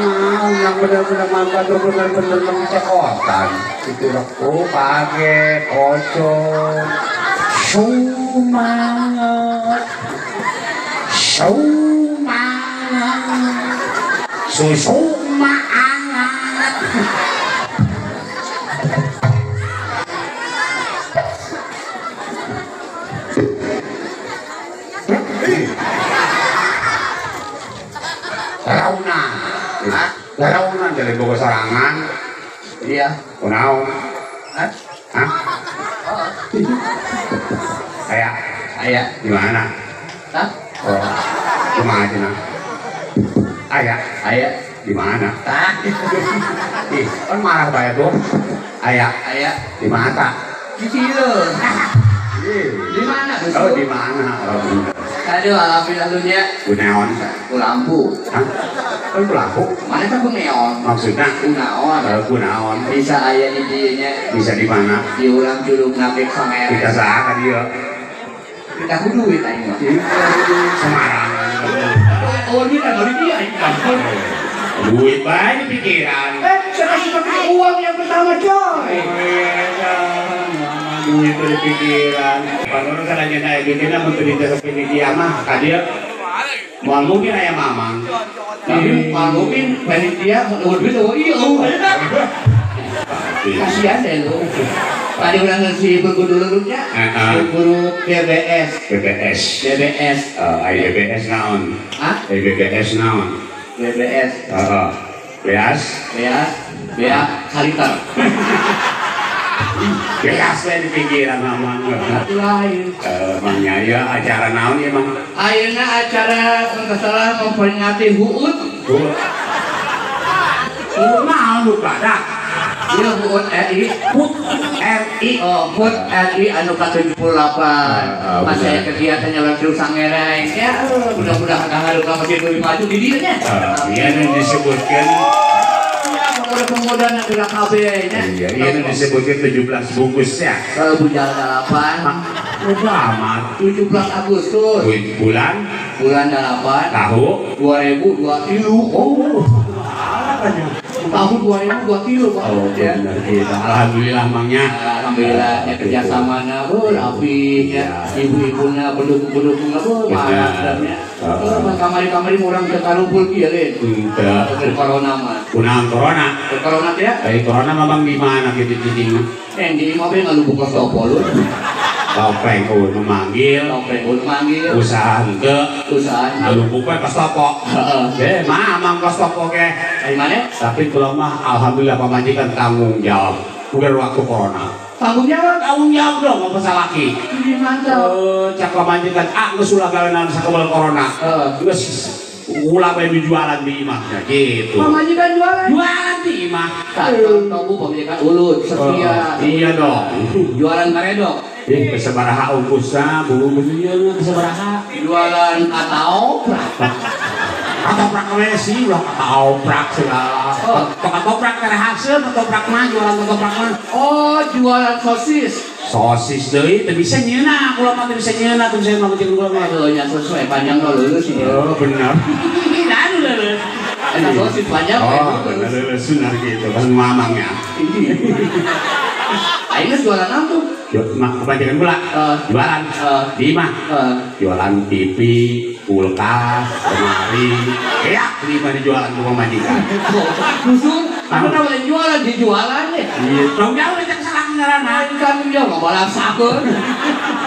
Kunaon yang bener-bener mantap bener-bener mengcekotan. Itu oh kaget kocok. Sumanget. Sumanget. Susu mangat. Rauna, rauna dari bogo sorangan. Iya, kunaon? Hah? Hah? Aya, aya di mana? Hah? Oh, cuma aja nah. Aya, aya di mana? Hah? Ih, kan marah bae tuh. Aya, aya di mana? Di sini. Di mana? Oh, di mana? Aduh, alhamdulillah dunia. Ku neon. Ku lampu. Hah? Kan ku lampu? Mana kan ku neon? Maksudnya? Ku naon. Ku naon. Bisa aya di dieu nya. Bisa di mana? Di urang julung napik sangereng. Kita saha ka dieu? Kita ku duit aing mah. Semarang. Oh, duit ada di dieu aing. Duit bae di pikiran. Saya kasih pakai uang yang pertama, coy. Duit di pikiran. Panurun sadaya aya duitna mun teu ditesepin di dia mah ka dieu. Moal mungkin aya mamang. Tapi moal mungkin panitia eueuh duit eueuh ieu. Kasihan deh lu. Tadi urang si guru nya, guru BBS. BBS. BBS. Aya BBS naon? Hah? BBS naon? BBS. Heeh. Beas? Beas. Bea saliter. Beas we di pikiran mamang. Lain. Mang nya acara naon ieu Mang? Ayeuna acara mun salah memperingati HUUT. HUUT. HUUT naon lu badak? Ieu HUUT RI. HUUT RI. Oh, HUUT RI anu ka-78. Masih kegiatannya urang Curug Sangereng. Ya, mudah-mudahan kaharuka masih lebih maju di dieu nya. Iya nu disebutkeun pemuda yang gerak KB nya. Iya, iya nu disebutkeun 17 bungkus ya. Bulan 8. Udah amat. 17 Agustus. Bulan? Bulan 8. Tahun 2023. Oh. Tahun 2023 Pak. Oh, benar gitu. Alhamdulillah mangnya. Alhamdulillah ya kerjasamana rapi ya. Ibu-ibuna pendukung-pendukungna mantapnya. Kamari-kamari urang teu karumpul kieu lain. Henteu. Corona mah. Kunaon corona? Corona teh ya? Corona mah bang di mana kitu cicingna? Di imah we ngalubuk topo lu. Topeng eueuh memanggil, topeng eueuh memanggil. Usaha henteu, usaha ngalubuk we kos topo. Heeh. Mah amang kos topo ge. Ari maneh? Tapi kula mah alhamdulillah pamajikan tanggung jawab. Bukan waktu corona. Tanggung jawab? Tanggung jawab dong apa salaki. Ih mantap. Cak pamajikan ah geus ulah gawe naon sakebel corona. Geus ulah bae jualan di imah gitu. Pamajikan jualan? Jualan di imah. Contoh bu pamajikan ulut setia. Iya dong. Jualan karedok. Ih sabaraha ongkosna bungkus ieu sabaraha. Jualan atoprak. Atoprak we sih ulah atoprak segala. Ketoprak teh haseum ketoprak mah jualan ketoprak mah. Oh, jualan sosis. Sosis deui teu bisa nyeuna, kula mah teu bisa nyeuna, teu bisa makan kula mah. Heuh nya sesuai panjang lo leuleus ieu. Oh, bener. Anu leuleus. Eta sosis panjang. Oh, bener leuleus bener gitu. Pas mamang ya. Aing geus jualan naon tuh? Mah kepanjangan pula. Jualan di imah. Jualan TV, kulkas, lemari. Ya, di imah dijualan ku pamajikan. Susu, aku tahu lain jualan, di jualan deh. Iya, tong jauh cek salah ngaranna. Kan dia mah balap sakeun.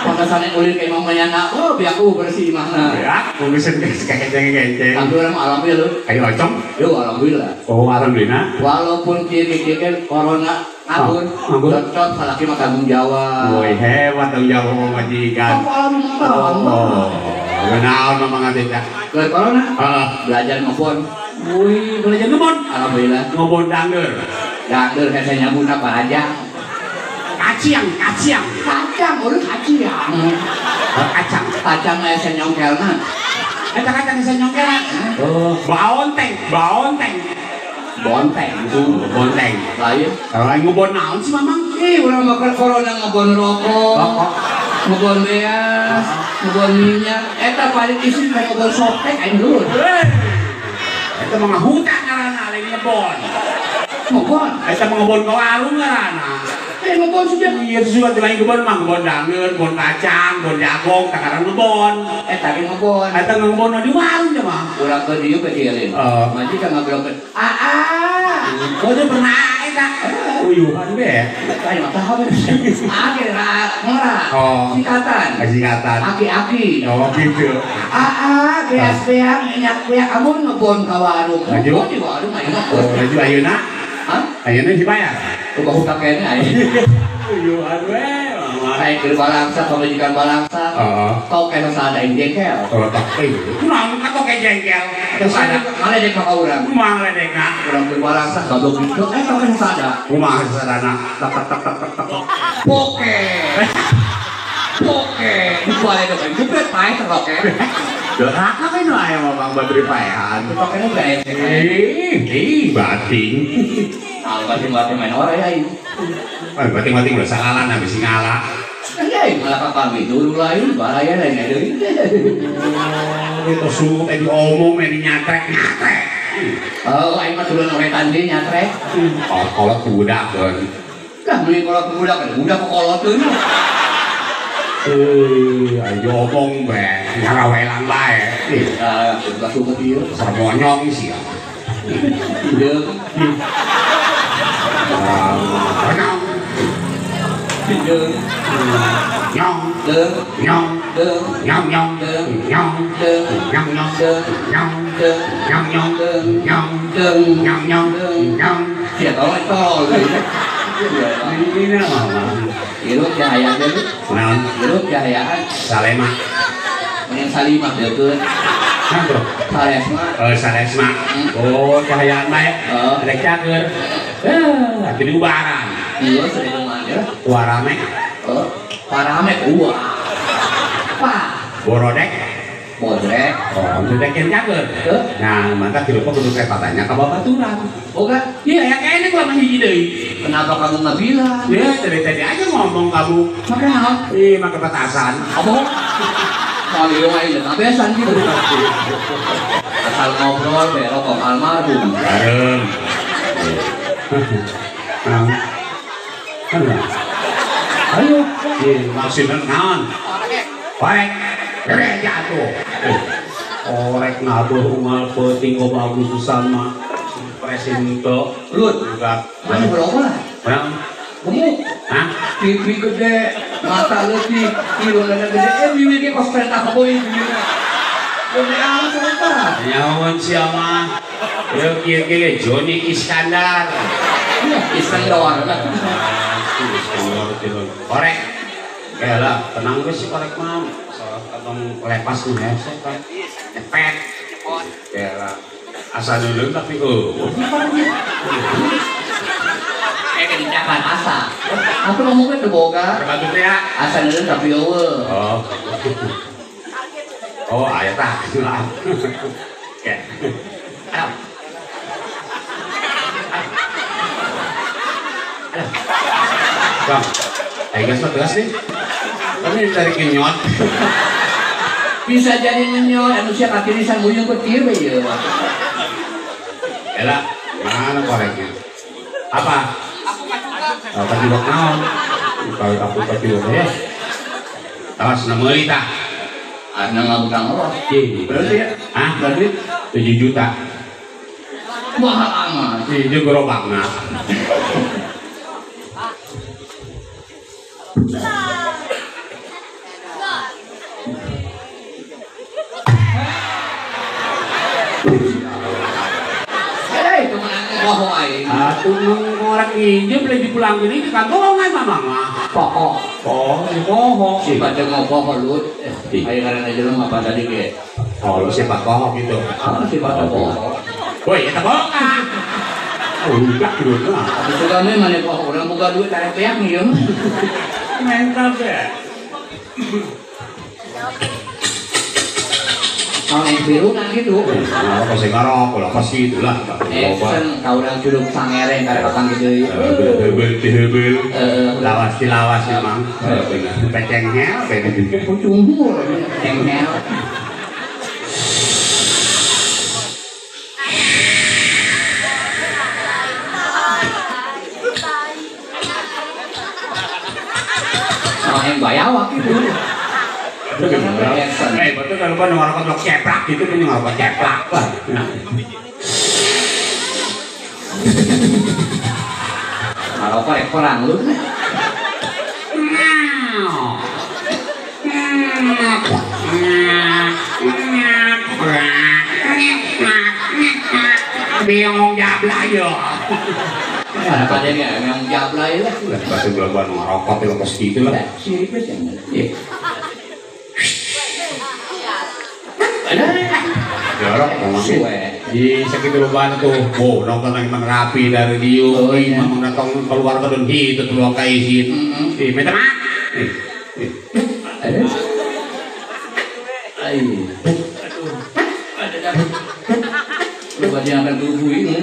Pantesan ulin ka imah manyana, oh biar aku bersih imahna. Ya, kumisan geus kakeceng-keceng. Alhamdulillah alhamdulillah. Ayo ocong. Yo alhamdulillah. Oh, alhamdulillah. Walaupun kieu-kieu corona nganggur, cocok salaki mah tanggung jawab. Woi hebat tanggung jawab pamajikan. Oh, kenaon mamang atuh teh? Keur corona? Heeh. Belajar ngebon. Wih, belajar ngebon. Alhamdulillah. Ngebon dangdeur. Dangdeur hese nyambungna panjang. Kaciang, kaciang. Kacang, urang kaciang. Kacang, kacang hese nyongkelna. Eta kacang hese nyongkelna. Oh, baonteng, baonteng. Bonteng, bonteng. Lain. Kalau lain ngebon naon sih mamang? Ih, urang mah keur corona ngebon rokok. Rokok. Ngebon beas, ngebon minyak. Eta paling isin mah ngebon softtek aing dulu. Eta mah ngahutang ngaranna. ngebon. Ngebon? Eta mah ngebon ka warung ngaranna. Ngebon sudah. Iya sudah lain ngebon mah ngebon dangeun, ngebon kacang, ngebon jagung, takaran ngebon. Eta ge ngebon. Eta ngebon di warung nya mah. Urang ke dieu ke dieu lain. Majikan ngabrokkeun. Aa. Kau tuh pernah eta. Uyuhan be. Kayak mah tahu. Akhirnya ngora. Oh. Singkatan. Singkatan. Aki-aki. Oh gitu. Aa, beas beak, minyak beak, kamu ngebon ka warung. Maju di warung aing ngebon. Oh, maju ayeuna. Hah? Ayeuna dibayar. Ubah hutang kayaknya aing. Uyuhan we. Kayak keur balangsa, pamajikan balangsa. Heeh. Tok eta sada aing jengkel. Oh, tok. Kunaon ka tok jengkel? Terus ada ngaledek ka urang. Kumaha ngaledekna? Urang keur balangsa goblok gitu. Tok eta sada. Kumaha sadana? Tak tak tak tak tak. Poke. Poke. Dibalik ke jepret pae toke. Doraka kan nu aya mah Bang Badri paehan. Tokena bae. Ih, bating. Ah, bating-bating main ora ya ieu. Bating-bating udah salalan habis ngala. Iya, malah ka kami dulu lain bahaya lain deui. Itu suuk diomong dinyatrek-nyatrek. Oh, aing mah turun oretan deui nyatrek. Oh, kolot budak kan. Lah meuli kolot budak kan, budak kok koloteun. Ayo omong bae, ngarawelan bae. Ah, udah suka ieu. Sarmonyong sih ya. Hideung. Nyong. Hideung. Nyong. Deung. Nyong. Deung. Nyong nyong. Deung. Nyong. Deung. Nyong nyong. Deung. Nyong. Deung. Nyong nyong. Deung. Nyong. Deung. Nyong nyong. Deung. Nyong. Sia tolong tolol. Ini mah. Hirup cahayaan deui. Naon? Hirup cahayaan. Salema. Mending Salimah deukeun. Naon bro? Salesma. Oh, Salesma. Oh, cahayaan mah ya. Rek cager. Lagi diubaran. Iya, sering mah ya. Warame. Oh, parame uah. Pak. Borodek. Bodrek. Oh, sudah kian cager. Nah, mantap dilupa kudu tanya ka babaturan. Boga? Iya, ya kayaknya gua mah hiji deui. Kenapa kamu nggak bilang? Ya, tadi-tadi aja ngomong kamu. Make naon? Ih, make petasan. Apa? Soal ieu mah ieu kabesan gitu. Asal ngobrol be rokok almarhum. Bareng. Ayo, maksudnya naon? Korek. Korek jatuh. Korek ngabuh unggal peuting bagus pisan mah. Presin teu. Lut. Mana berapa lah? Gemuk. Hah? Pipi gede, mata leutik, irungna gede, bibir ge kos perintah kaboy bibirna. Gede amat eta. Nyahoan sia mah. Ieu kieu kieu Joni Iskandar. Iskandar. Iskandar gitu. Korek. Lah, tenang we si korek mah. Soal katong lepas nu hese kan. Cepet. Lah. Asa dulu tapi eueuh. Kebijakan asa. Aku ngomongnya teu boga. Batu teh ya. Asa neureun tapi eueuh. Oh. Oh, aya tah. Oke. Ayo. Ayo. Bang, ayo gas mah gas nih. Tapi ditarik ngenyot. Bisa jadi ngenyot, anu sia katirisan buyung petir we ieu. Ela, mana koreknya? Apa? Aku kacibok naon? Kalau aku kacibok ya. Tawas na meuli tah. Ana ngabutang apa? Berarti ya? Hah? Berarti 7 juta. Mahal amat. Ieu gerobakna. Atuh ngorek nginjem lagi pulang gini di kantongan mamang mah. Pokok. Oh, di poho. Sifat ngopoho lut. Ayo karena jelema apa tadi ge? Oh, lu sifat poho gitu. Ah, sifat poho. Woi, eta boga. Udah gitu lah. Atuh kami mah poho urang boga duit tarik peak ieu mah. Mental deh. Kalau yang biru kan gitu. Nah, pasti ngarok, kalau pasti itulah. Sen, kau orang curug sangereng karena kapan gitu. Hebel, lawas dilawas memang. Pecengnya, pecengnya. Kucumur, pecengnya. Sama yang bayawak itu. Eh, betul kalau ban ngarokok blok ceplak gitu punya ngarokok ceplak. Ngarokok rek perang lu. Bingung jabla yo. Ada padanya memang jabla ya. Batu gelaban ngarokok lepas gitu lah. Sirik aja. Jorok ngomong di segitu lubang tuh, oh nonton yang emang rapi dari diu, memang datang keluar ke dan itu keluar ke izin, di meter mak, lu baca yang tubuh ini.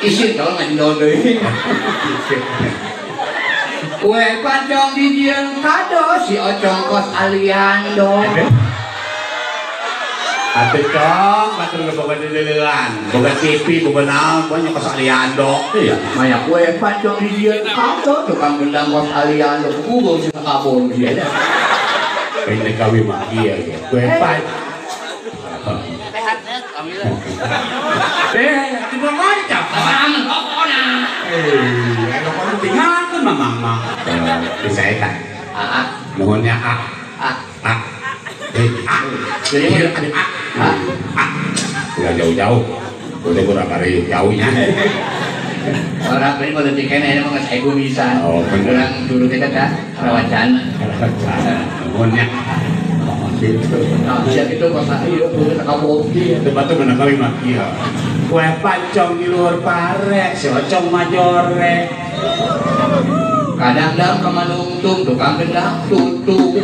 Isi tolong ngandol deui. Kue pancong dijieun kado si Ocong kos aliando. Atuh cong, batur boga dileuleun, boga TV, boga naon, pokoknya kos aliando. Iya, maya kue pancong dijieun kado tukang gendang kos aliando kuku sih kabur dia. Ini kawin mah ieu kue pancong. Eh, tidak ngocap. Eh, kalau tinggalkan mama mah. Bisa eta. A. Nuhunnya A. A. A. A. Jadi A. A. A. Udah jauh-jauh. Udah kurang kari jauhnya. Orang ini kalau dikene ini mah geus ego pisan. Oh, bener. Urang dulu kita dah rawacana. Nuhunnya. Gitu. Nah, siap itu kok ieu kudu kabogi. Tempat tuh bener kali mah ieu. Kue pancong di luar pare, si Ocong majore. Kadang-kadang kemanungtung tukang gendang tutung.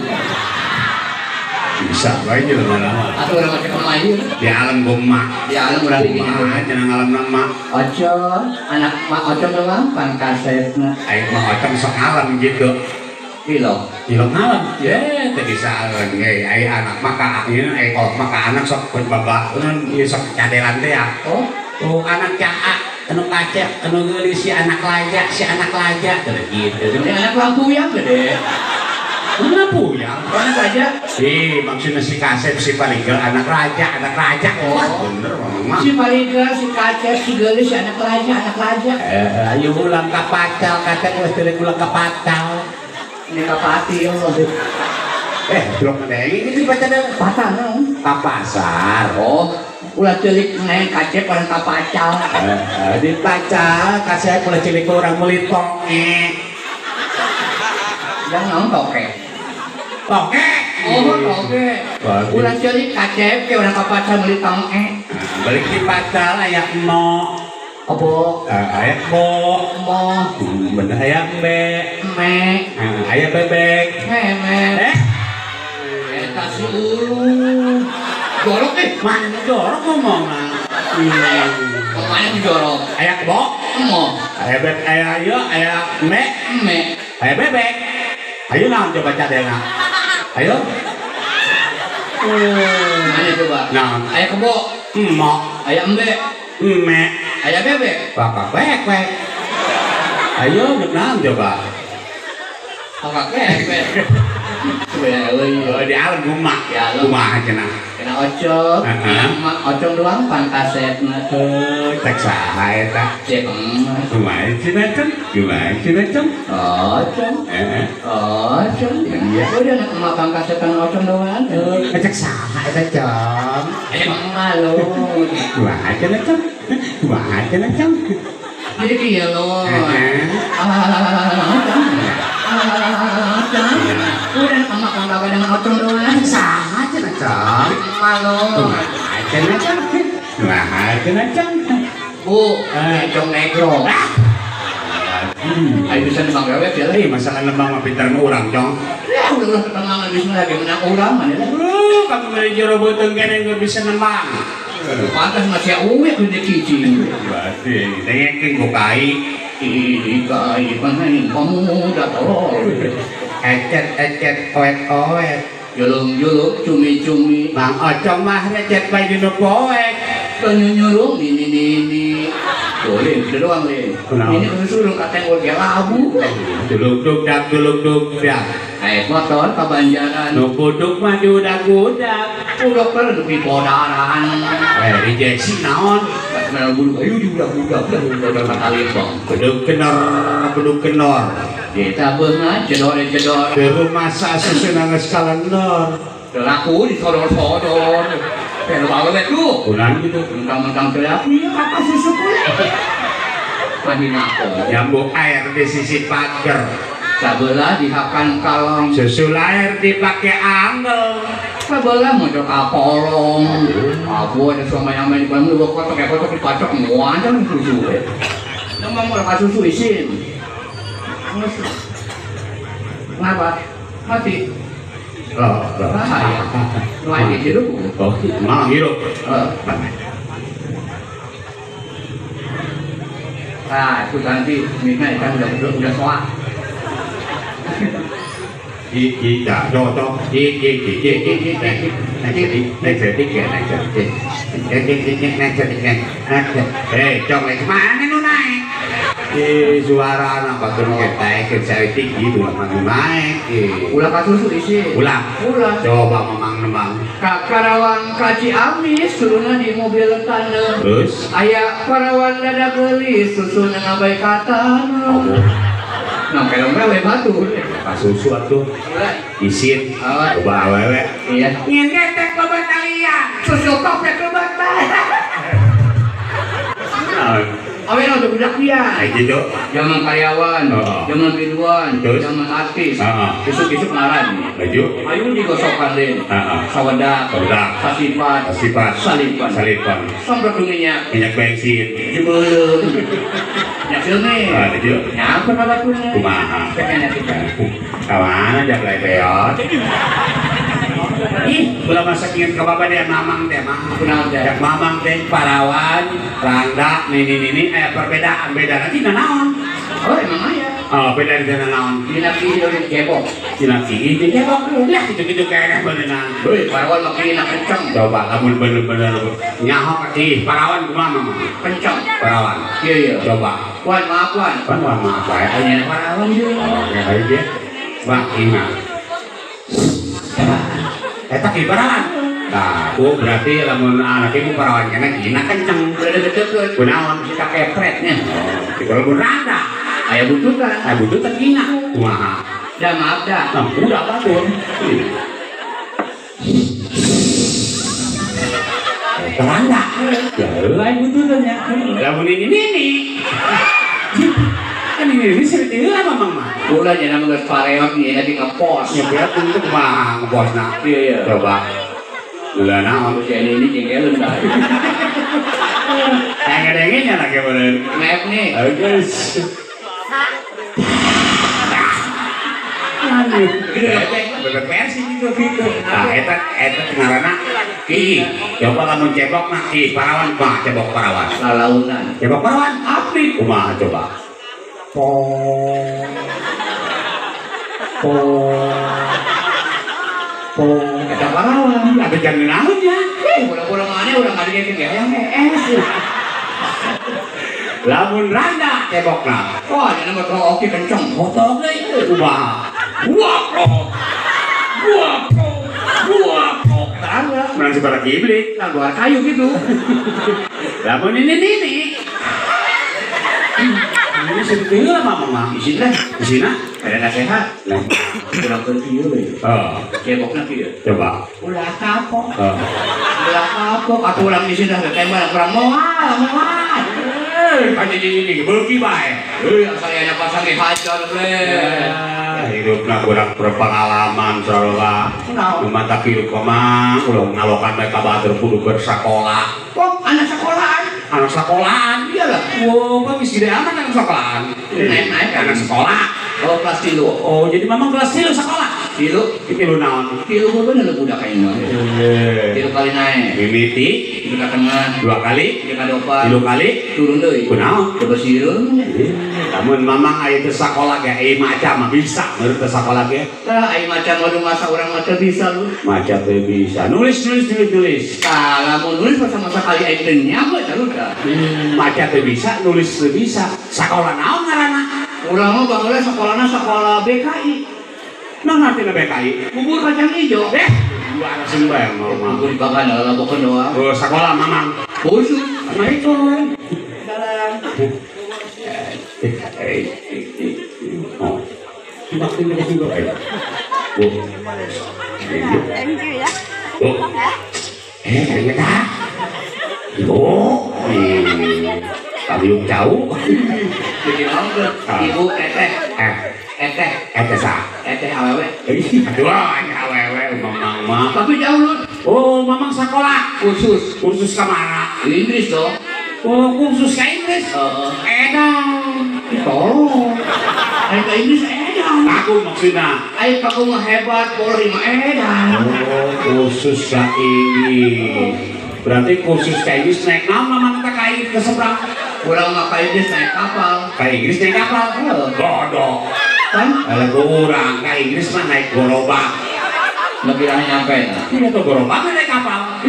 Bisa bae jelema-lama. Atuh urang mah kemayu. Di alam goma. Di alam urang di goma cenah alam nama. Ocong, anak mak Ocong doang pan kasetna. Aing mah Ocong sok alam gitu. Ilok, ilok alam, ya, teu bisa alam ge. Ai anak mah ka ieu, ai kolot mah ka anak sok pun babak, ieu sok cadelan teh ya. Oh, oh anak caa, anu kacek, anu geulis si anak laja, teu gitu. Ini anak lampuyang gede. Kenapa puyang? Anak raja? Ih, maksudnya si kasep, si paligel, anak raja, anak raja. Oh, bener mah. Si paligel, si kacep, si geulis, si anak raja, anak raja. Eh, ayo ulang ka pacal, kacek geus teu ulang ka pacal. Ini kapati ya Allah. Eh, blok ngedengi ini baca dah. Patah naon? Ka pasar. Oh, ulah ceulik neng kacep orang ka pacal. Di pacal kasep ulah ceulik orang meuli toke. Yang naon toke? Toke. Oh, toke. Ulah ceulik kacep ke orang ka pacal meuli toke. Balik di pacal aya emo. Obo, aya mo, mo, bener aya me, me, aya bebek, meme, eta si ulu, jorok eh, mana jorok ngomong, kemana jorok, aya bo, mo, aya beb, aya ayo, aya me, me, aya bebek, ayo naon coba cadena, ayo, mana coba, naon, aya kebo, mo, aya embe, me. Ayah bebek. Kakak kwek kwek. Ayo naon coba. Kakak kwek kwek. Oh, di alam rumah. Rumah cenah. Kena ocong. Mak ocong doang pan kasetna. Cek saha eta? Cek emak. Kumaha cenah ceng? Kumaha cenah ceng? Ocong. Heeh. Ocong. Iya. Udah anak emak pan kasetan ocong doang. Cek saha eta ceng? Emak lo. Kumaha cenah ceng? Kumaha cenah ceng? Jadi kieu lo. Udah emak kan kadang ocong doang. Saha cenah ceng? Emak lo. Kumaha cenah ceng? Kumaha cenah ceng? Bu, ocong negro. Ayo bisa nembang rewek ya lah. Ih, masalah nembang mah pintar mah urang, Cong. Ya udah tenang bisa lagi menang urang mah ya. Kamu dari jero beuteung kene geus bisa nembang. Pantas masih uwe gede kicing. Berarti dengekeun ku kai. Ih, kai pangain pemuda tolol. Ecet ecet oet oet. Julung-julung cumi-cumi. Mang Ocong mah recet bae dinu poek. Penyunyurung nini nini. Boleh, udah doang le. Ini kesuruh katanya gue labu. Duluk duk dak duluk duk dak. Naik motor ke Banjaran. Nu kuduk mah diudak-udak. Udah per di podaran. Rejeksi naon? Kenal bulu ayo diudak-udak udah kata limbang. Kuduk kenor, kuduk kenor. Kita beungat jedor-jedor. Di rumah susu nangis kalendor. Laku disodor-sodor. Pero awewe tuh. Kunaon gitu? Mentang-mentang teu iya kakak susu kulit. Mahina aku. Nyambuk air di sisi pagar. Sabelah dihakan kalong. Susu lahir dipakai angel. Sabelah modok apolong. Aku ada suami yang main di Bandung, gua kotok ya kotok dipacok muan susu. Nembang mau susu isin. Kenapa? Mati. Oh, bahaya. Nuai hidup. Oh, malah hidup. Nah, itu nanti minyak ikan udah soak. I i da do do i i i i i i eh, cong lagi mana nu naik? Suara anak batur naik, saya tinggi ulah maju naik. Ulah kasusu isi. Ulah. Ulah. Coba memang nembang. Ka Karawang ka Ciamis turunna di mobil taneuh. Terus? Aya parawan dada geulis susuna ngabai ka taneuh. Nah, kalau we batur. Kasusu atuh. Isin. Coba awewe. Iya. Nyen getek loba talian. Susu kopek loba talian. Awe nu budak dia. Kayak gitu. Zaman karyawan, zaman biduan, zaman artis. Isuk-isuk ngaran. Baju. Ayo digosokan deui. Sawedak, sasipan, salipan. Salipan. Sampai minyak. Minyak bensin. Jebeuleum. Minyak seuneu. Ah, gitu. Nyamper ka baturna. Kumaha? Pengen kita. Ka mana jak lebeot? Ih, ulah masak inget ke bapak dia mamang teh mah. Kunaon teh? Jak mamang teh parawan, rangda, nini-nini aya perbedaan, beda nanti naon? Oh, emang aya. Oh, beda di naon? Dina kieu jeung cebok. Dina kieu jeung cebok. Lah kitu-kitu keneh beunang. Heuy, parawan mah kieu kenceng. Coba lamun bener-bener nyaho ih, parawan kumaha mamang? Kenceng. Parawan. Iya, iya. Coba. Wan maaf wan. Wan wan maaf wae. Aya parawan ieu. Oke, hayu dia. Wah, ingat. Eta ki parawan. Nah, ku berarti lamun anak ibu parawan kena kina kenceng. Udah deket-deket. Kunaon kita kepretnya. Oh, kalau mun rada. Aya bututan. Aya bututan kina. Kumaha? Dah maaf dah. Nah, udah batur. Rada. Ya aya bututan nya. Lamun ini nini. Kan ini seperti itu lah mamang mah. Ulah jangan geus pareot nih lagi ngepos. Nyepet itu kumaha ngeposna. Iya iya. Coba. Ulah naon si ini jengkelun dah. Denge-dengenya lagi bener. Mep nih. Geus. Aduh. Bener versi gitu gitu. Nah, eta ngaranna ki. Coba lamun cebok mah ki parawan mah cebok parawan. Lalaunan. Cebok parawan api kumaha coba. Po po po eta parawan ada jangan naon ya. Urang-urang aneh urang ngadengekeun ge hayang hees. Lamun randa cebokna. Wah, nya mah oke kenceng. Kotok deui. Kumaha? Wah, wah, wah, randa. Menang sabaraha kiblik, luar kayu gitu. Lamun ini nini. Ini sebetulnya apa mama? Izin lah. Izin lah? Ada nasihat. Nah. Kurang kieu we. Oh. Cebokna kieu. Coba. Ulah kapok. Ulah kapok atuh urang izin dah teh mah kurang moal, moal. Eh, panjang beuki bae. Heuy, asal aya pasang ge hajar we. Hidupna kurang berpengalaman sarua. Kunaon? Mata hidup mah ulah ngalokan bae ka batur kudu bersekolah. Oh, anak sekolahan. Anak sekolahan. Iyalah. Wow, bang geus gede amat anak sekolahan. Naik-naik anak sekolah. Oh, kelas 3. Oh, jadi mamang kelas 3 sekolah. 3? 3 naon? 3 bener budak aing mah. 3 kali naik. Mimiti, 3 ka tengah, 2 kali, 3 ka 4, 3 kali, turun deui. Kunaon? Coba sieun. Lamun mamang aya teu sakola ge ai maca mah bisa, meureun teu sakola ge. Tah ai maca mah masa urang mah teu bisa lu. Maca teu bisa. Nulis nulis nulis nulis. Tah lamun nulis masa-masa kali aing teu nyaho eta lu tah. Maca teu bisa, nulis teu bisa. Sakola naon ngaranna? Urang mah baheula sakolana sakola BKI. Naon artina BKI? Bubur kacang ijo. Dua alasan bae mamang. Bubur dibagan lah bokeun doang. Oh, sakola mamang. Khusus. Assalamualaikum. Salam. Oh. Thank you ya. Kayaknya dah. Oh, kalium jauh. Jadi ibu teteh. Eteh. Eteh sah. Eteh awewe. Aduh, awewe mamang mah. Tapi jauh lu. Oh, mamang sekolah khusus. Khusus ke mana? Inggris dong. Oh, khusus ke Inggris. Edan. Tolong. Ayo ke Inggris edan. Aku maksudnya. Ayo kamu mah hebat, boleh mah edan. Oh, khusus ke Inggris. Berarti khusus ke Inggris naik nama mamang kita ke Inggris ke seberang. Kurang mah ke Inggris naik kapal. Ke Inggris naik kapal. Bodoh. Kan? Kalau kurang ke Inggris mah naik gerobak. Lebih lama nyampe. Iya tuh gerobak naik kapal.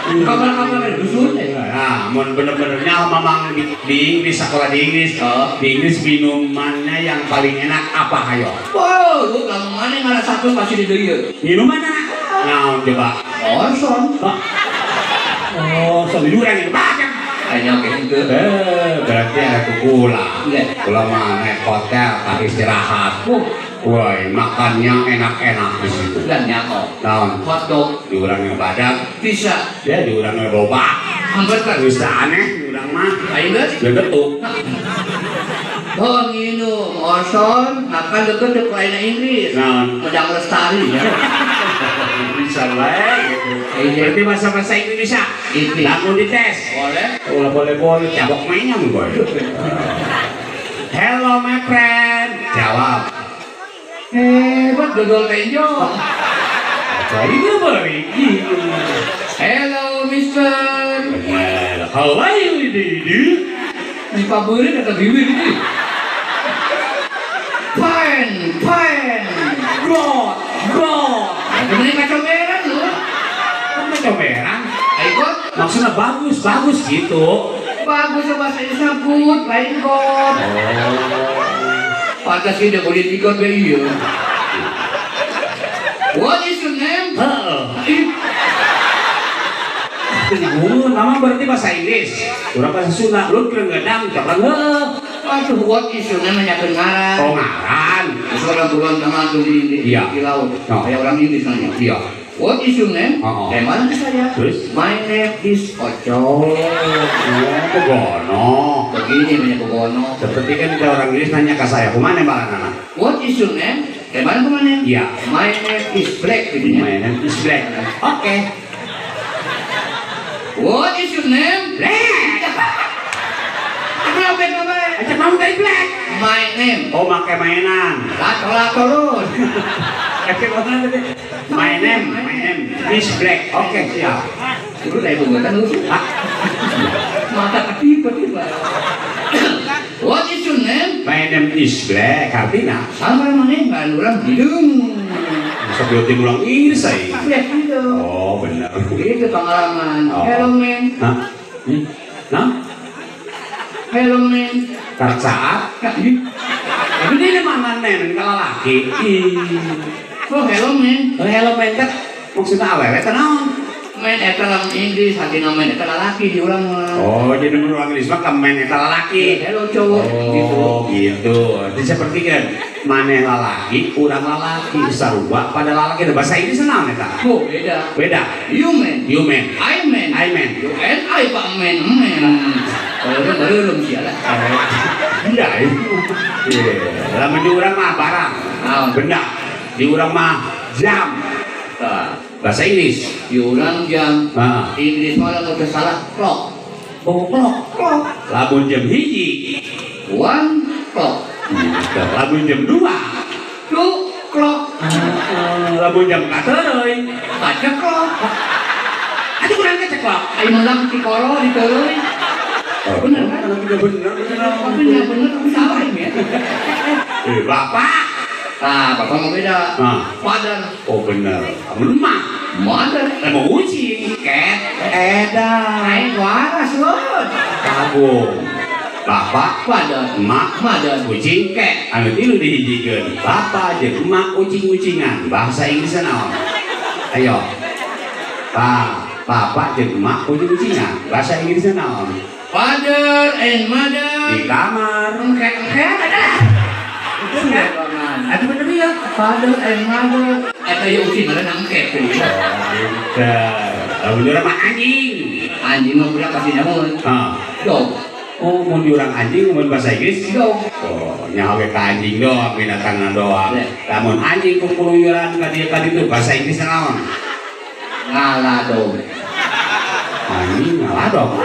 Kapal-kapal dari dusun. Nah, mun bener-benernya mamang di Inggris sekolah di Inggris, di Inggris minumannya yang paling enak apa hayo? Wow, lu kamu mana ngarasakeun pasti di dieu. Minuman enak. Naon coba? Orson. Oh, sambil urang itu banyak. Hanya gitu. Berarti aku pulang. Pulang mah naik hotel, tak istirahat. Woi, makannya enak-enak di situ. Dan nyako. Naon? Hotdog. Diurangnya badak. Bisa. Ya, diurangnya bobak. Hamburger. Bisa aneh, diurang mah. Ayo geus. Legetuk. Oh, nginum Orson, makan deket ke lainnya Inggris. Naon? Medang lestari. Bisa lah gitu. Berarti bahasa-bahasa Indonesia. Langsung dites. Boleh. Boleh boleh boleh. Cabok mainnya boy. Hello my friend. Jawab. Hebat dodol tenjo. Itu boleh. Hello mister. Well, how are you dude? Di paburin atau di ini? Fine, fine. God, God. Ini kacau merah lu. Kacau merah? Ayo. Maksudnya bagus, bagus gitu. Bagus bahasa Indonesia good, lain God. Oh. Pantas sih udah boleh ikut be iya. What is your name? Heeh. Nama berarti bahasa Inggris. Urang bahasa Sunda, lu keur ngedang coba heuh. Aduh, what is your name nanyakeun ngaran. Oh, ngaran. Terus orang turun sama tuh di laut. Kayak orang Inggris nanya. Iya. What is your name? Dari mana saya? Terus? My name is Oco. Oh, Kogono. Begini namanya Kogono. Seperti kan kalau orang Inggris nanya ke saya, kemana balanana? What is your name? Dari mana kemana? Iya. My name is Black. Gitu. My name is Black. Oke. Okay. What is your name? Black. Kenapa nama? Ajak kamu dari Black. My name. Oh, pakai mainan. Lato-lato lu. My name is Black. Oke, siap. Lu dari bukan lu. Mata ketiba-tiba. What is your name? My name is Black. Artinya? Sama namanya, nggak orang hidung. Sebelum ulang Inggris saya. Black itu. Oh, benar. Itu pengalaman. Hello man. Hah? Nah? Hello man. Karak saat? Tapi ini mana nen kalau laki. Oh, hello man. Oh, hello man kan maksudnya awewe teh naon? Men eta lamun Inggris, hati men eta lalaki di urang mah. Oh, jadi menurut orang Inggris mah ka men eta lalaki. Hello cowok gitu. Oh, gitu. Jadi seperti kan maneh lalaki, urang lalaki sarua pada lalaki ada bahasa Inggris naon eta? Oh, beda. Beda. You man. You man. I man. I man. You and I pak man. Man. Kalau itu baru belum sialah. Iya. Iya. Lamun di urang mah barang. Benda. Di urang mah jam. Bahasa Inggris. Di urang jam. Inggris mah lamun salah clock. Bogoklok. Klok. Lamun jam 1 one klok. Lamun jam 2 two klok. Lamun jam 4 kaceklok. Aduh kurang keceklok. Ayo menang cikoro diteureuy. Bener kan? Bener. Tapi nggak bener, tapi salah ini ya. Bapak. Nah, bapak mau beda. Father. Oh bener. Kamu emak. Mother. Mau kucing. Cat. Edan. Aing waras lo. Kabung. Bapak. Father. Emak. Mother. Kucing. Cat. Anu tilu dihijikeun. Bapak jeung emak ucing-ucingan. Bahasa Inggrisnya naon? Ayo. Bapak jeung emak ucing-ucingan. Bahasa Inggrisnya naon? Father and mother di kamar. Engke-engke ada. Itu bener ya. Father and mother. Eta ieu ucing mana nangke. Lah bener mah anjing. Anjing mah budak pasti nyamun. Heeh. Dog. Oh, mun diurang anjing mun bahasa Inggris dog. Oh, nyaho ge ka anjing doang binatangna doang. Lamun anjing kukuluyuran ka dieu ka ditu bahasa Inggris naon? Ngaladog. Anjing ngaladog.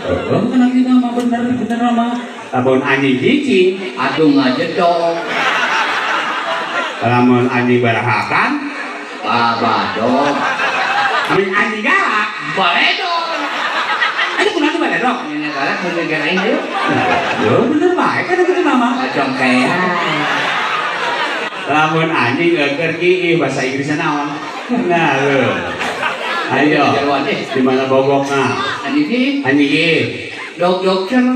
Oh, kenapa kita mah bener mah. Lamun anjing cicing, atuh ngajedog. Lamun anjing barahakan, babadog. Lamun anjing galak, baledog. Aduh, kunaon baledog? Ini galak mun negara aing deui. Yo bener bae kan kitu mah. Kacongkean. Lamun anjing keur kieu bahasa Inggrisna naon? Nah, lho. Ayo, di mana bogokna? Anjing Anjing dog dog ceng.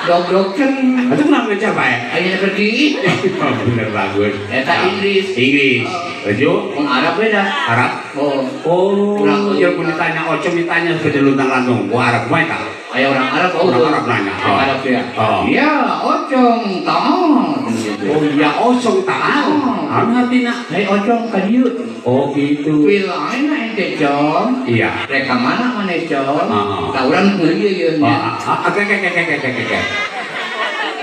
Dog dog ceng. Itu kenapa ngecar bae? Ayo pergi. Oh, bener bagus. Eta Inggris. Inggris. Laju? Wong Arab beda. Arab? Oh. Oh, ya pun ditanya ocom ditanya sepeda luntang lantung. Wah, Arab bae ta? Ayo orang Arab oh. Orang Arab nanya. Orang Arab ya. Iya, ocong taon. Oh iya, ocong taon. Anu artina? Hei ocong ka dieu. Oh gitu. Wilayahna ente cong. Iya. Rek ka mana maneh cong? Heeh. Ka urang meuli ieu nya. Oke oke.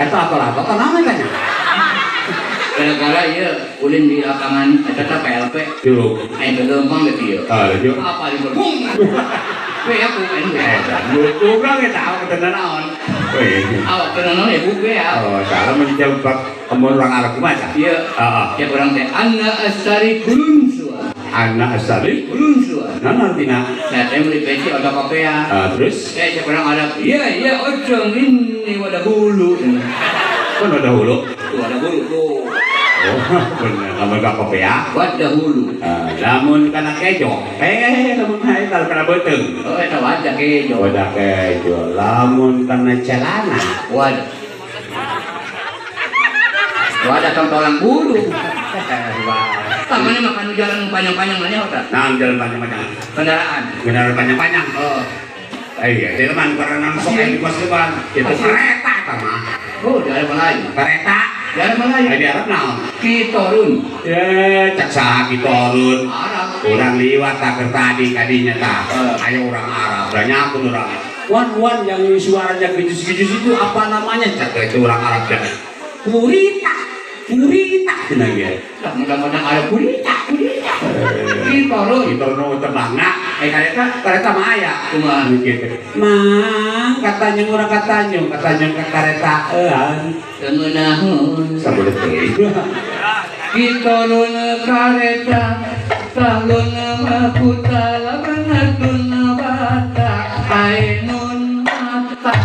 Eta apa naon tanya? Gara-gara ieu ulin di lapangan eta teh PLP. Curug. Aya teu leumpang di dieu. Ah, laju. Apa di bung. We aku anu. Urang eta awak teu naon. Awak teu naon ya bu we ya. Oh, salah menjawab kamu orang Arab kumaha tah? Iya. Heeh. Ya urang teh anna asari kulun. Anak asali kulun sua. Nah artinya saya teh beli peci otak kopea. Terus? Saya orang Arab. Iya iya ocong ini wadah hulu. Kan wadah hulu? Wadah hulu tuh. Oh bener. Lamun ka kopea? Wadah hulu. Lamun kana kejo. Lamun hae kalau kana beuteung. Oh eta wadah kejo. Wadah kejo. Lamun kana celana. Wadah. Wadah tongtolan bulu. Tamannya makan jalan panjang-panjang mana otak? Nah, jalan panjang-panjang. Kendaraan. Kendaraan panjang-panjang. Oh. Iya, di teman karena sok di pos depan. Itu kereta tama. Oh, di Arab Melayu. Kereta. Di Arab Melayu. Di Arab naon? Kitorun. Eh, cak saha kitorun. Arab. Urang liwat tak tadi kadinya tah. Ayo orang Arab, banyak pun orang. Wan yang suaranya gejus-gejus itu apa namanya? Cak itu orang Arab dah. Kurita. Kurita cenah ge. Lah mudah-mudahan ada kurita, kurita. Kitorun. Kitorun tebangna. Kareta, kareta mah aya. Kumaha kitu. Mang katanya urang katanya, katanya ka karetaeun. Teu ngeunaheun. Sabodo teuing. Kitorun kareta, talun makuta, labanatun bata, ainun mata.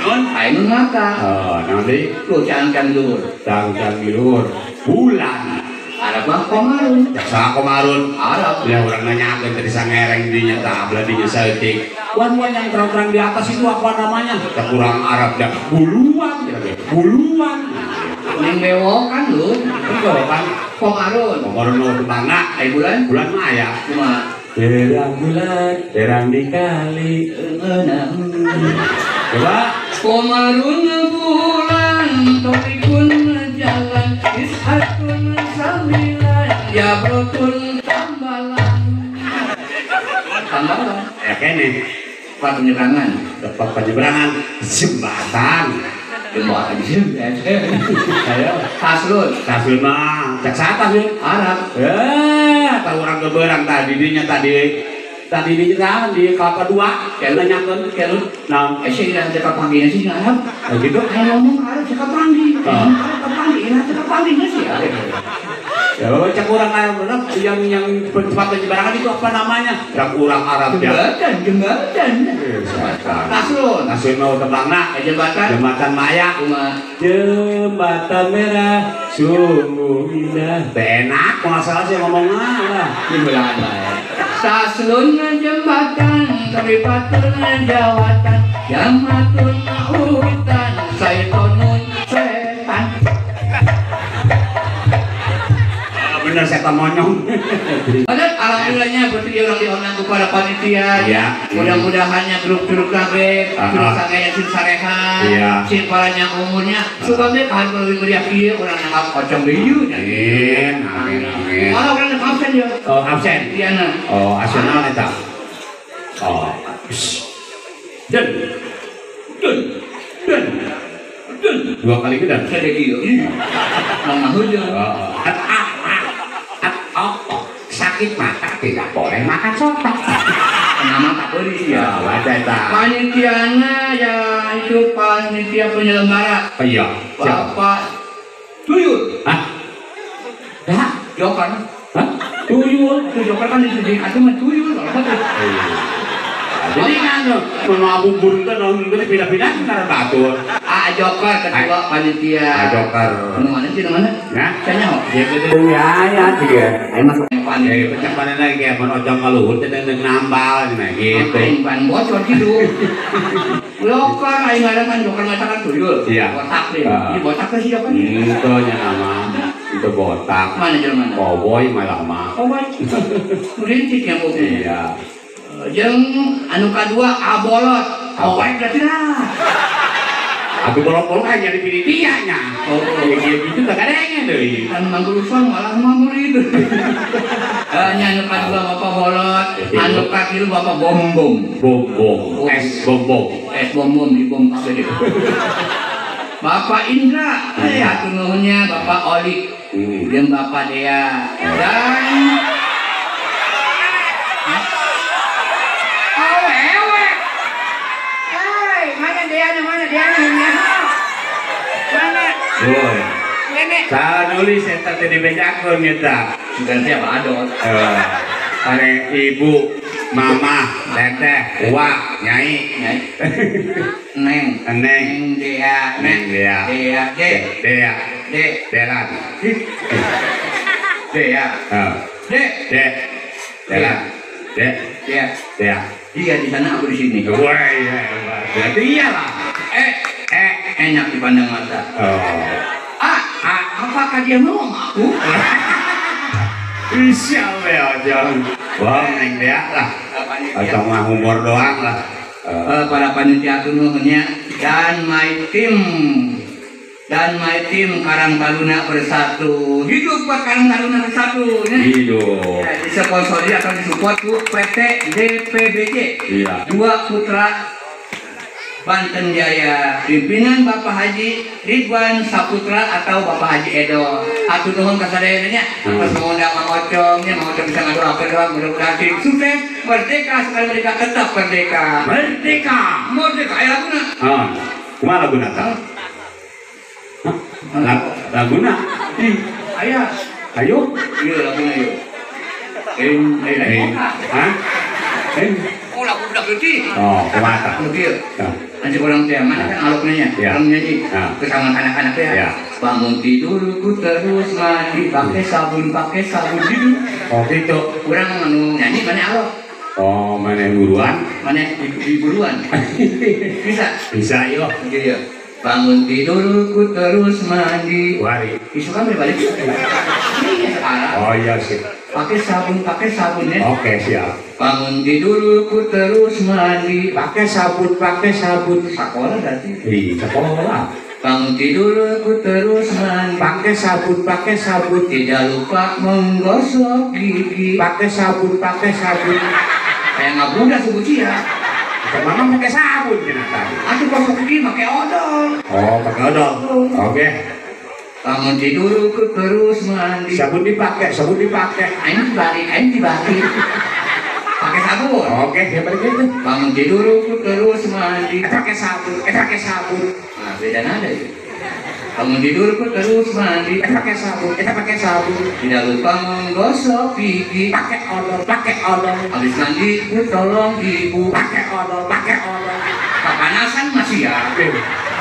Ainun mata. Oh, nanti lu cangcang luhur. Cangcang luhur. Bulan. Arab mah komarun. Jaksa komarun. Arab. Ya urang nanyakeun tadi sangereng dinya tah belah dinya saeutik. Wan-wan yang terang-terang di atas itu apa namanya? Tak kurang Arab dah. Buluan ya. Buluan. Ning bewokan lu. Bewokan komarun. Komarun nu tebangna. Ai bulan? Bulan mah aya. Kumaha? Terang bulan, terang di kali. Coba. Komarun bulan, torikun jalan, ishatun sambilan, jabrotun tambalan. Tambalan. Ya kene. Tempat penyeberangan. Tempat penyeberangan jembatan. Jembatan. Ayo. Taslun. Taslun mah. Cak saha taslun? Arab. Tahu orang keberang tadi dinya tadi. Tadi di jalan di Kelapa Dua, nanyakeun Kelun. Nah, sih ilah teh kapanggihna sih Arab. Gitu. Aya ngomong Arab teh kapanggih. Arab kapanggih, ilah teh kapanggihna sih. Ya, cek orang Arab yang cepat penyebarangan itu apa namanya? Cek orang Arab ya. Jembatan. Nasun. Nasun mau tebangna. Jembatan. Jembatan Maya. Jembatan merah sungguh indah. Enak, nggak salah sih ngomongnya lah. Jembatan bae. Saslun jembatan, keribatun jawatan, jamatun hutan, saitonun setan. Bener setan monyong. Padahal alhamdulillahnya berarti orang diundang kepada panitia. Iya. Mudah-mudahannya grup-grup kabeh, grup sangaya sin sarehan, sin paranya umurnya, supaya kan lebih meriah kieu urang nangkap pocong deui. Amin, amin, amin. Oh, urang absen ya. Oh, absen. Iya na. Oh, nasional eta. Oh. Den. Den. Den. Den. Dua kali gedan. Saya kieu. Mang hujan. Oh, sakit mata tidak boleh makan soto. Nama tak boleh ya. Baca eta. Panitiana ya itu panitia penyelenggara. Iya. Bapak Tuyul. Hah? Dah, Joker. Hah? Tuyul. Itu Joker kan di atuh mah tuyul. Jadi kan mau bubur teh naon teh pindah-pindah karena batur. Ah Joker ketua panitia. Ah Joker. Nu mana sih nu mana? Ya. Cenah. Ya ya dia. Ayo masuk panitia. Pecah panen lagi ya, mun ojong kaluhur teh deung nambal cenah gitu. Aing ban bocor gitu. Joker aing ngaran kan Joker masakan tuyul. Iya. Botak deh. Ini botak teh si Joker. Itu nya nama. Itu botak. Mana jelema? Koboi malah mah. Koboi. Rintik yang mobil. Iya. Jeung anu kadua abolot. Awek berarti lah. Aku bolot-bolot hanya di panitia nya. Oh, iya gitu tak kadenge deui. Anu manggulusan malah mah murid. Nya anu kadua Bapak bolot, anu katilu Bapak bom-bom. Bom-bom, es bom-bom. Es bom-bom di bom kabeh. Bapak Indra, hatur nuhunnya Bapak Olik. Jeung Bapak Dea. Dan Woi. Salah nulis eta teh dibejakeun eta. Ganti apa adot? Are ibu, mama, teteh, uak, nyai, neng, neng, dea, neng dea, dea, de, dea, de, delan, dea, de, de, delan, de, dea, dea. Dia di sana aku di sini. Woi, berarti iyalah. Enak dipandang mata. Oh. Apakah dia mau sama aku? Bisa ya, jangan. Wah, neng dia lah. Atau mah humor doang lah. Para panitia nuhunnya dan my team Karang Taruna Bersatu. Hidup Pak Karang Taruna Bersatu. Hidup. Ya, disponsori atau disupport ku PT DPBJ. Iya. Dua Putra Banten Jaya, pimpinan Bapak Haji Ridwan Saputra atau Bapak Haji Edo. Atur nuhun ka sadayana nya. Pas mengundang Mang Ocong nya, Mang Ocong bisa ngadoakeun doang mudah-mudahan tim sukses, merdeka sekali merdeka tetap merdeka. Merdeka. Merdeka aya laguna. Heeh. Kumaha laguna tah? Laguna? Ih, aya. Ayo. Ieu laguna ieu. Hah? Oh, lagu budak leutik. Oh, kumaha tah? Anu kieu. Nanti orang teh mana kan alok nanya, orang nyanyi bersama anak-anak ya. Bangun tidurku terus mandi pakai sabun gitu. Oh gitu. Kurang anu nyanyi mana alok. Oh, mana buruan? Mana di buruan? Bisa? Bisa yo. Iya. Bangun tidurku terus mandi. Wari. Isu kan balik. Iya sekarang. Oh iya sih. Pakai sabun ya. Oke, siap. Bangun tidurku terus mandi. Pakai sabun. Sekolah berarti. Iya, sekolah. Bangun tidurku terus mandi. Pakai sabun. Tidak lupa menggosok gigi. Pakai sabun. Kayak nggak mudah sebut ya. Mama pakai sabun kenapa? Aku gosok gigi pakai odol. Oh, pakai odol. Oke. Bangun tidurku terus mandi. Sabun dipakai. Aing dibalik. Pakai sabun. Oke, ya balik itu. Bangun tidur terus mandi. Eta pakai sabun, eta pakai sabun. Nah, beda nada ya. Bangun tidur terus mandi. Eta pakai sabun, eta pakai sabun. Tidak lupa menggosok gigi. Pakai odol, pakai odol. Habis mandi ku tolong ibu. Pakai odol, pakai odol. Kepanasan masih ya.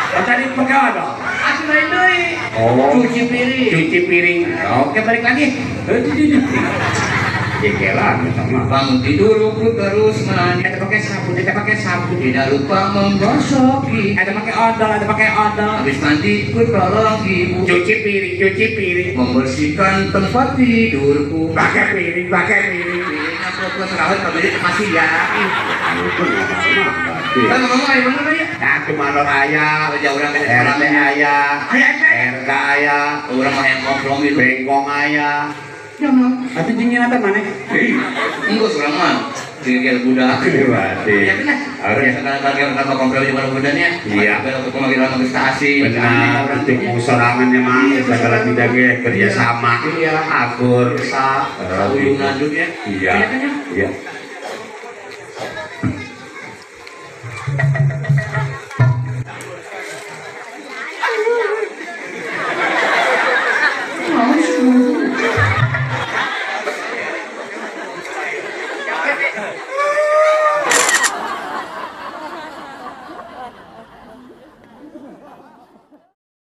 Oh, tadi pakai odol. Atuh lain deui. Oh. Cuci piring. Cuci piring. Oke, balik lagi. Jekelan sama. Bangun tidur terus mandi. Eta pakai sabun, eta pakai sabun. Tidak lupa menggosok gigi. Eta pakai odol, eta pakai odol. Habis mandi ku tolong ibu. Cuci piring, cuci piring. Membersihkan tempat tidurku. Pakai piring, pakai piring. Piringnya plus rawat kabeh masih ya. Kan ngomong aya bener ya? Nah, kumaha aya, Kerja urang ke RT aya, RK aya, urang mah yang kompromi lu. Bengkong aya. Jangan. Atuh jeung nyata maneh? Enggeus urang mah gegel budak. Berarti. Ya bener. Oke. Biasa kalau tambah kompromi jeung budanya. Iya. Belok kumaha kita mah geus asing. Benar, untuk sorangannya mah segala tidak ge kerja sama. Iya. Akur. Sa ujung lanjut ya. Iya. Iya.